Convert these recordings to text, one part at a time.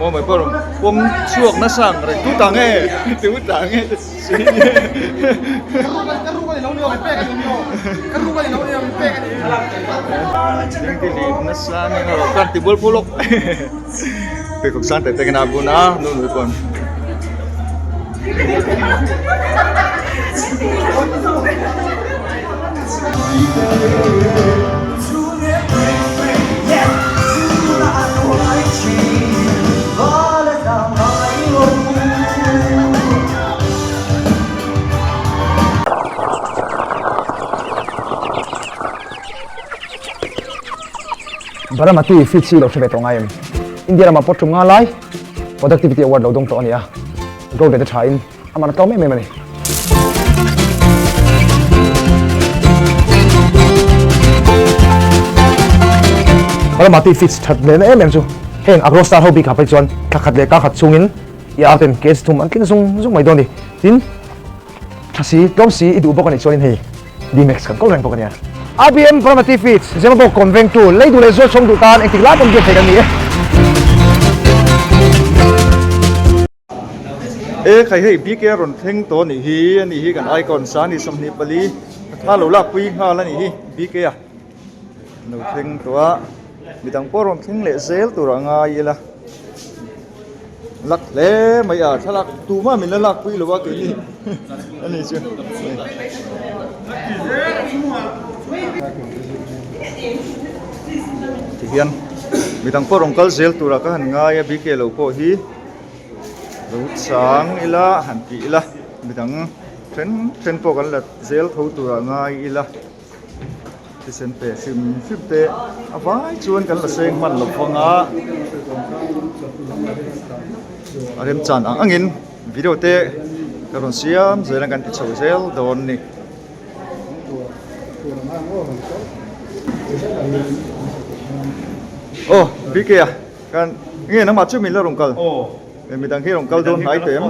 Mawi pawh rawn pawm chhuak nasa ang reng tu tah nge tu tah nge nasa nge kan ti bual pawh lawk pheikhawk sang tak tak in a bun a nu nui pawn. Baramati feed si lo hre ve tawh ngai em? India ramah pawh tum nga lai Productivity Award lo dawng tawh a ni a, growth rate a tha in a man a tlawm em em a ni. Baramati feeds that lehna em em chu heng Agro Star ho bikah phei chuan thla khat leh kar khat chhungin i ar ten case thum an tling zung zung mai dawn a ni. Tin, tha si, tlawm si i duh bawk a nih chuanin hei D-Max kan kawl reng bawk a nia. RBM Baramati Feeds, Zemabawk kawn vengtu, lei duh leh zual chhawng duh tan engtik lai pawn biak theih kan ni e. E khai hei BK a rawn thleng tawh a nih hi, a nih hi kan icon sa a ni 24 thla lo lak pui nghal a nih hi BK a lo thleng tawh a, midang pawh a rawn thleng leh zel tur a ngai ila lak hle mai a thlalak tumah min la lak pui lo a keini a ni chu. Tihian midang pawh rawn kal zel turah ka han ngai a BK lo pawh hi. Lo chang ila han tih ila midang then then pawh kan la zel tho turah ngai ila thisen pe hrim hrim te a vai chuan kan la seng hman lo vang a a remchan ang angin video te ka rawn siam zel a kan ti chho zel dawn a ni. Aw BK a. Kan nge nangmah chu min la rawn kal? Aw. Midang hi rawn kal dawn hnai teh em?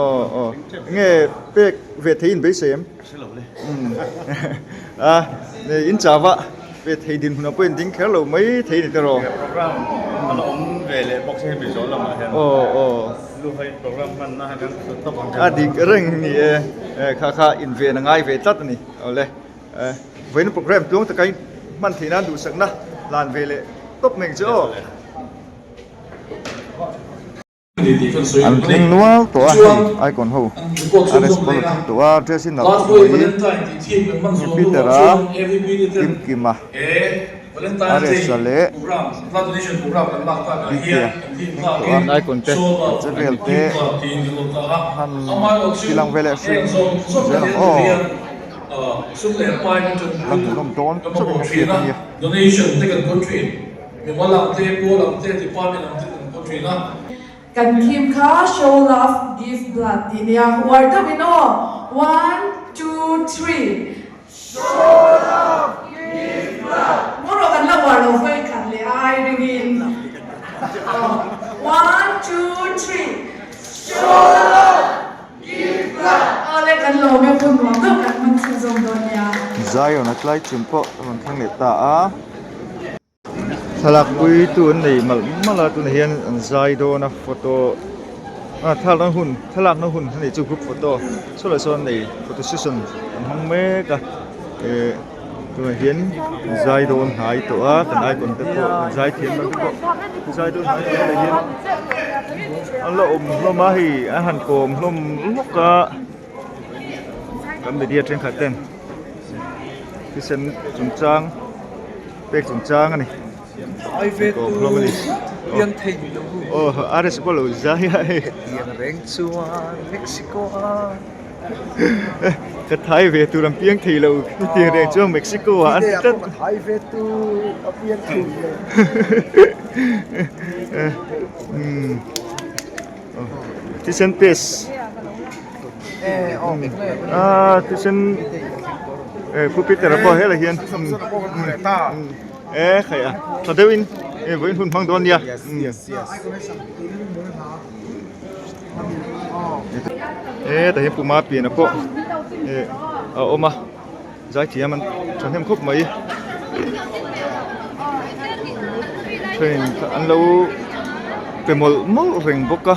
Aw aw. Nge pek ve thei in beisei em? Hre lo le. A in chava ve thei dinhmun ah pawh in ding kher lo mai thei ni tiraw? Program a la awm ve leh bawk se hemi zawh lamah hian. Aw aw. Luhai program hmanna hi kan tawp ang. A dik reng ni e. Kha kha inven a ngai ve tlat a ni. Awle. Vawiin program tluang taka hman theih nan duhsakna hlan ve leh tawp mai ang che aw. An thleng nual tawh a hei icon ho a response a thleng tawh a dress in nalh khawp mai Peter a Kimkima Aresa leh Bikea thleng tawh a icon te an che vel te han tilang ve leh hrim zel ang aw. La hmuhnawm dawn chauh in a hriat a nia. Kan theme kha show love give blood tih nia uar deuhin aw one two three show love give blood maw rawh kan la uar lo vawi khat leh a ai ringin aw one two three show love Zion a tlai chhun pawh rawn thleng leh ta a, thlalak pui tu an nei malh malh a tunah hian an zai dawn a photo ah thlalakna hun thlalakna hun a nih chu group photo sawlai sawn an nei photo session an hmang mek a eh tunah hian zai dawn hnai tawh a kan icon te pawh zai thiam lam te pawh zai dawn hnai tawh a hian. An la awm hlawm a hei an han kawm hlawm lawk a kan media thenkhat ten thisen chungchang pek chungchang a ni kawm hlawm a ni aw RS pawh lo zai a hei ka thai ve tur an piang thei lo hetiang reng chuan Mexico ah an ti tlat. Thisen test ah thisen eh pu Peter a pawh helai hian eh khai a tha deuhin eh vawiin hun hmang dawn nia eh tah hian pu Mapiana pawh eh a awm a. Zaithiam an thahnem khawp mai. Train an lo pe mawlh mawlh reng bawk a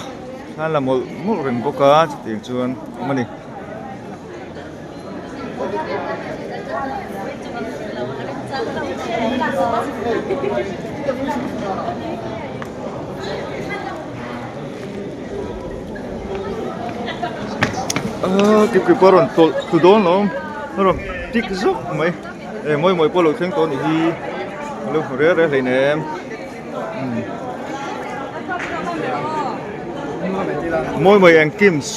thla an la mawlh mawlh reng bawk a chutiang chuan a awm a ni. Aaa kipkip pawh a rawn tawlh thlu dawn lo a rawn tik zawk mai e mawi mawi pawh a lo thleng tawh a nih hi a lo hmu reng reng hleinem mawi mawi engkims.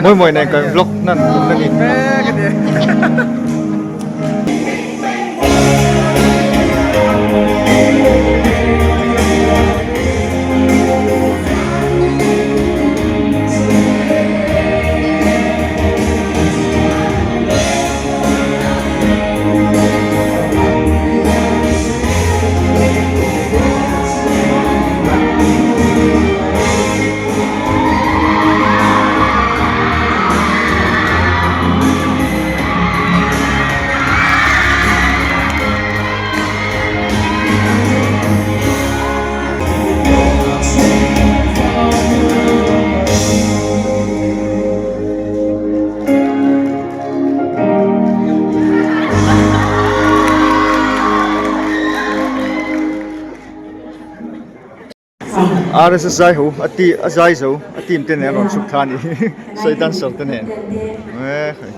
Mawi mawi nen kan vlog nan a ni. RS zai ho a ti a zai zo a team te nen a rawn chhuk thla a ni sawi dancer te nen e khai.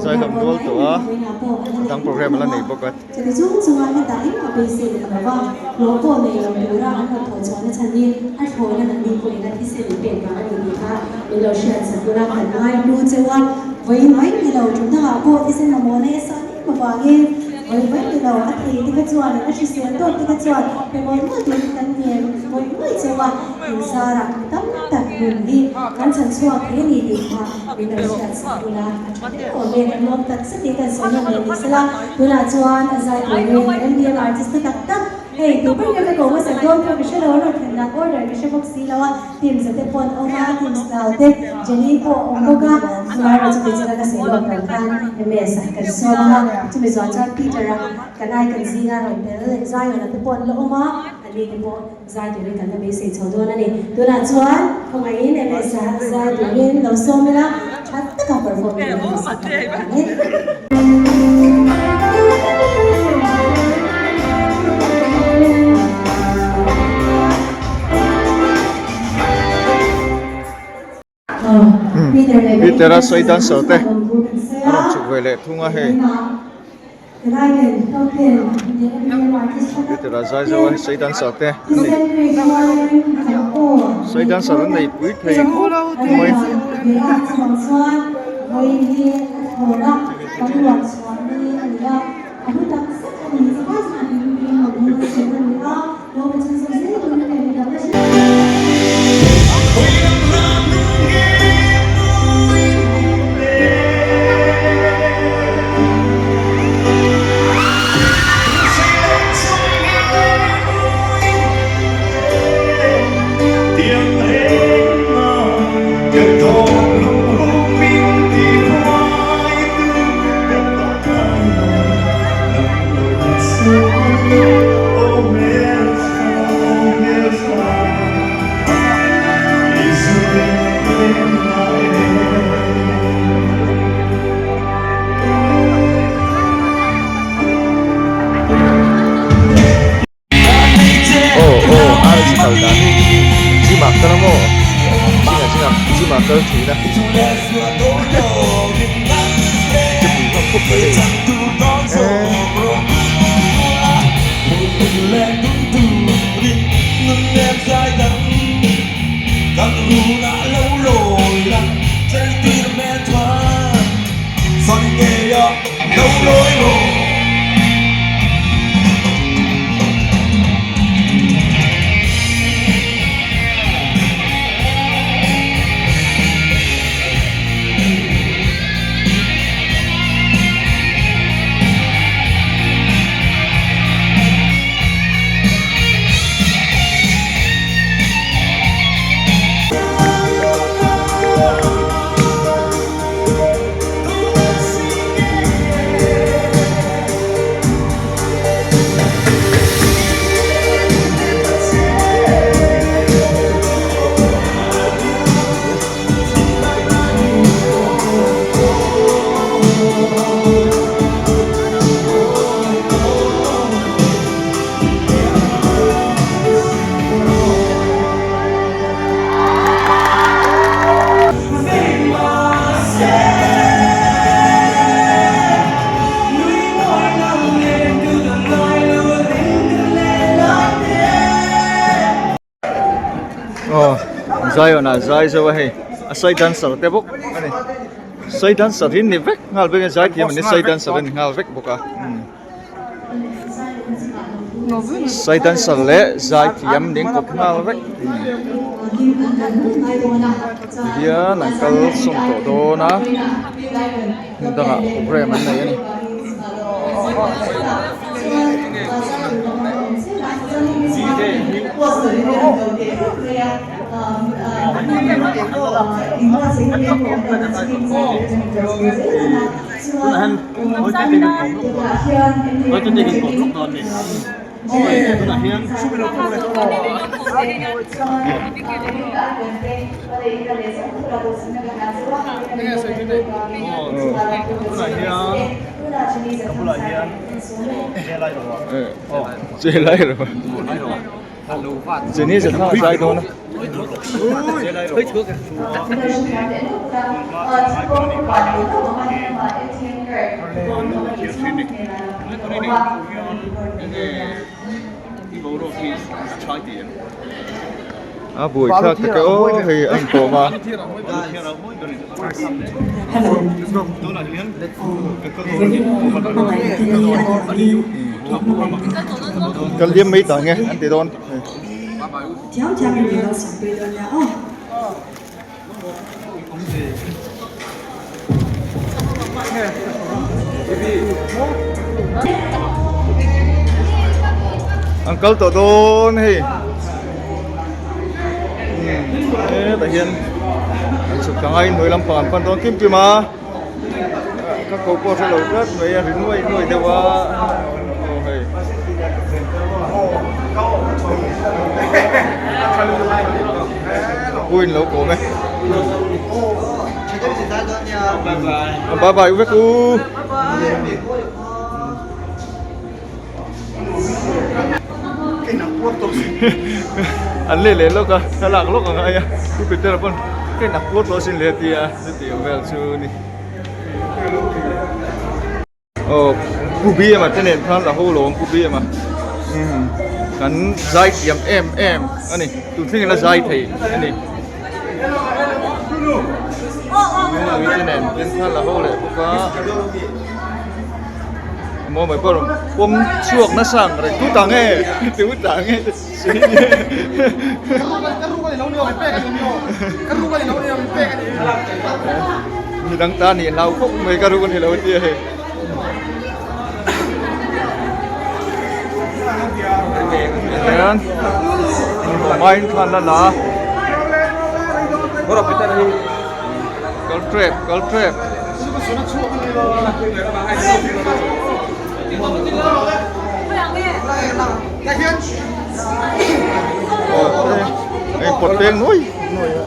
Zai hlawm dual tawh a a dang program a la nei bawk a. Chuti chung chunga hetah engmah beisei leh lo va, hlawh pawh nei lo tura an rawn thawh chhuahna chhan hi a thlawina nan ni pawhin a thisen pek vang a ni tih kha min lo hriat sak ula kan ngai hnu cheu a, vawiin mai ni lo ṭum dangah pawh thisen mamawh na e san em avangin vawiin mai ni lo a thei te kha chuan a hrisel tawk te kha chuan pe mawlh mawlh turin kan ngen mawih mawih cheu a, inzarah mi tam tak nun hi kan chhan chhuak thei a ni tih kha min lo hriat sak ula a ṭha hle awm e, kan lawm tak zet in kan sawi nawm leh ni sela, tunah chuan a zai turin MDM artist te tak tak hei tih ber hian ka ko hmasak dawn pawh ka hre lo a rawn thlen dan order ka hre bawk si lo a, team za te pawh an awm a, team style te Jenny pawh a awm bawk a, chumai erawh chumi chunga ka sawi lawk loh khan MS a kan sawm ang a, chumi zuah chuan Peter a kan ai kan zinga rawn tel leh Zion a te pawh an la awm a, ani te pawh. Zai turin kan la beisei chho dawn a ni. Tunah chuan khawngaihin MS a zai turin lo sawm ila, tha taka perform turin kan beisei tak ang e. Peter-a sawi dancer te a rawn chhuk ve leh thung a hei. Peter-a zai zo a sawi dancer te an nei sawi dancer an nei pui thei khawp mai. Aw aw a chi kal dan hi gym ah kal a maw gym ah gym ah gym ah kal thin a che pui hlawm khawp mai hei eee. Aw Zion ah zai zo a hei a sai dancer te bawk a ni sai dancer hi ni vek nghal vek a zaithiam an ni sai dancer a ni nghal vek bawk a sai dancer leh zaithiam nen kawp nghal vek tihian an kal sawm tawh dawn a hmun dangah program an nei a ni. A buai thlak tak e aw hei a inkawm a. Kal liam mai ta nge an ti dawn. An kal tawh dawn hei hetah hian an chhuk ta ngai hnuai lampang an pan dawn kim kim a ka ko pawh a hre lo tlat mai a ri nuai nuai deuh a aw hei. Pu in lo kawm e. Bye bye vek u. An leh leh lawk a, thlalak lawk ang ai a, Pu Peter-a pawn. Ka in upload tawh asin le a ti a chutiang vel chu a ni. Aw Pu Biama te nen khan la ho lo ang Pu Biama umm kan zai thiam em em a ni tun thlengin a zai thei a ni Nunui te nen ten khan la ho leh bawk a maw mai pawh a rawn pawm chhuak nasa ang reng tu tah nge tu tah nge Midang ta nih hlau khawp mai ka ruk a ni lo tia hei. Hian mine khan la la kal trap kal trap. Hei pawt peng nuai nuai a.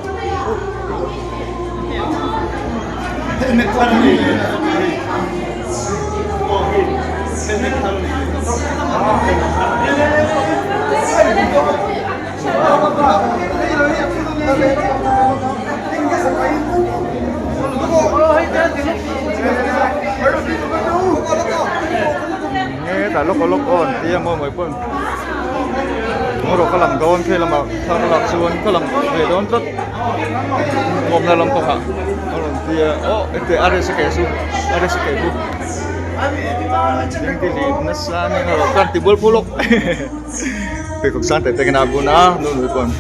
Nge tah lawk lawk aw an tia maw mai pawn rawh ka lang dawn khi lamah thla ka lak chuan ka lang ve dawn tlat kawmna lampangah a rawn tia aw ente a resa keh chu a resa keh chu ding ti nasa a nia rawh ka han ti bual phu lawk. Pheikhawk sang tak tak in a bun a nu nui pawn.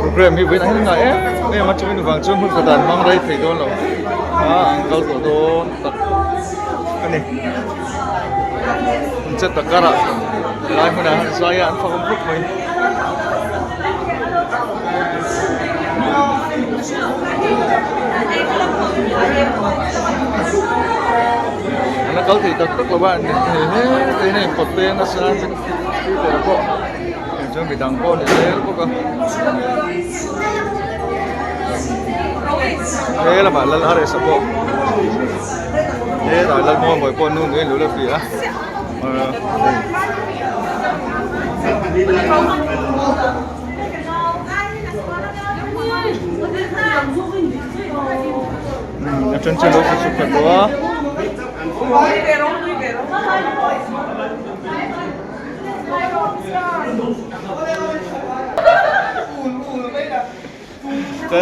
Program hi vawiin a heng em em a chumi vang chuan hmun khatah an hmang rei thei dawn lo a an kal tawh dawn tak a ni. Hun chet tak karah lai hmunah hian zai a an fak awm khawp mai. An la kal thei tak tak lo a hei he te hian a inpawt peng nasa a speaker pawh hei chuan midang pawh a ni zel bawk a he lamah lal aresa pawh. Hetah Lalmuanmawii pawh nu nui lul a hria a then chu lo chhuk khat tawh a. Ka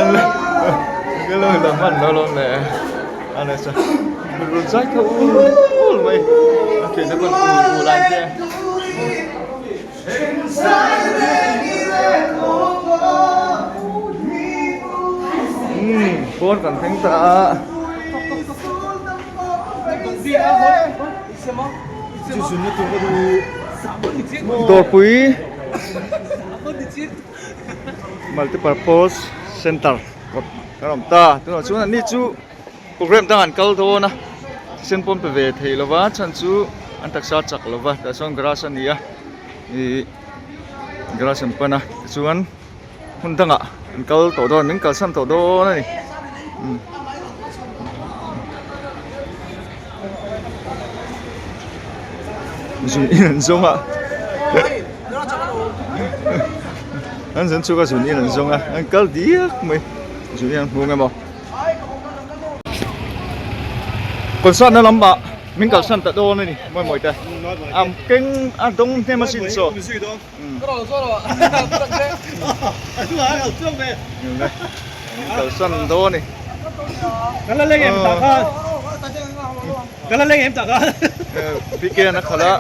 lo la hman lo lawm le a ni chuan rul zai kha ul ul mai a thian te pawn ul ul an tia. Umm pawn kan thleng ta a. Dawrpui. Multipurpose center kawt kan awm ta tunah chuan anni chu program dang an kal dawn a thisen pawn pe ve thei lo va chhan chu an taksa chak lo va tah chuan grass a ni a ihh grass an pan a tichuan hmun dangah an kal tawh dawn min kalsan tawh dawn a ni umm. Zun in an zawng a. An zun chhuk a zun in an zawng a an kal diak mai zun in an hmu emaw concert na lamah min kalsan ta dawn a ni mawi mawi te a keng a dawng hnem asin saw min kalsan dawn a ni. Ka la leng em tak a. PK an a khalh a,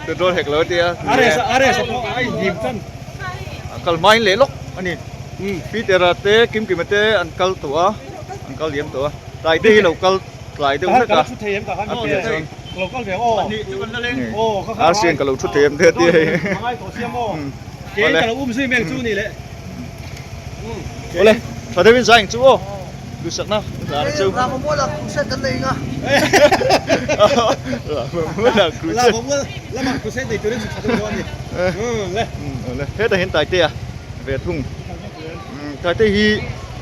petrol hek lo a tia. RS RS a pawh a inhlim tan. A kal hmain leh lawk a ni. Peter-a te Kimkima te an kal tawh a, an kal liam tawh a. Tlai te hi lo kal tlai deuh hlek a. Ka la thu thei em tak a. A piah chuan. Ka lo kal ve ang aw. Aw ka kha. RC an ka lo thu thei em te a tia hei. A ngai tawh sia maw. Kei ka lo um zui mek chu ni leh. Awle, tha deuhin zai ang chu aw. Duhsakna hla chu. Ramamuala crusade kan nei nga. Ramamuala crusade. Ramamuala lamah crusade nei turin tha deuh dawn a ni. Le. Le. Hetah hian Taitea ve thung. Taite hi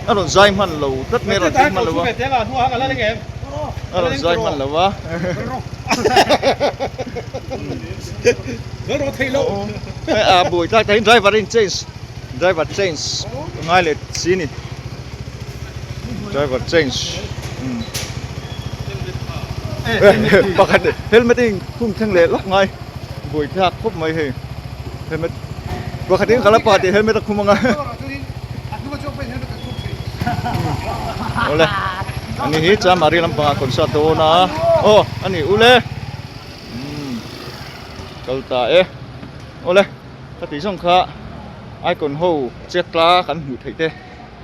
A rawn zai hman lo tlat mai a rawn ding hman lo a. A rawn zai hman lo a. A buai tlak takin driver in change driver change a ngai leh si ni. Driver change pakhat helmet in khum thleng leh lawk ngai buai thlak khawp mai hei helmet pakhat in kala pa tih helmet a khum anga awle ani hi chamari lampangah concert dawn a aw ani ule kal ta e awle ka tih zawng kha icon ho chet tla kan hmuh theih te.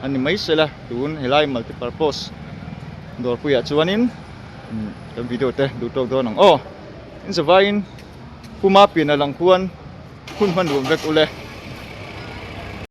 A ni mai sela tun helai multipurpose dawrpuiah chuanin kan video te duh tawk dawn ang aw. In zavaiin Puma pian a lang khuan hun hman nuam vek ule.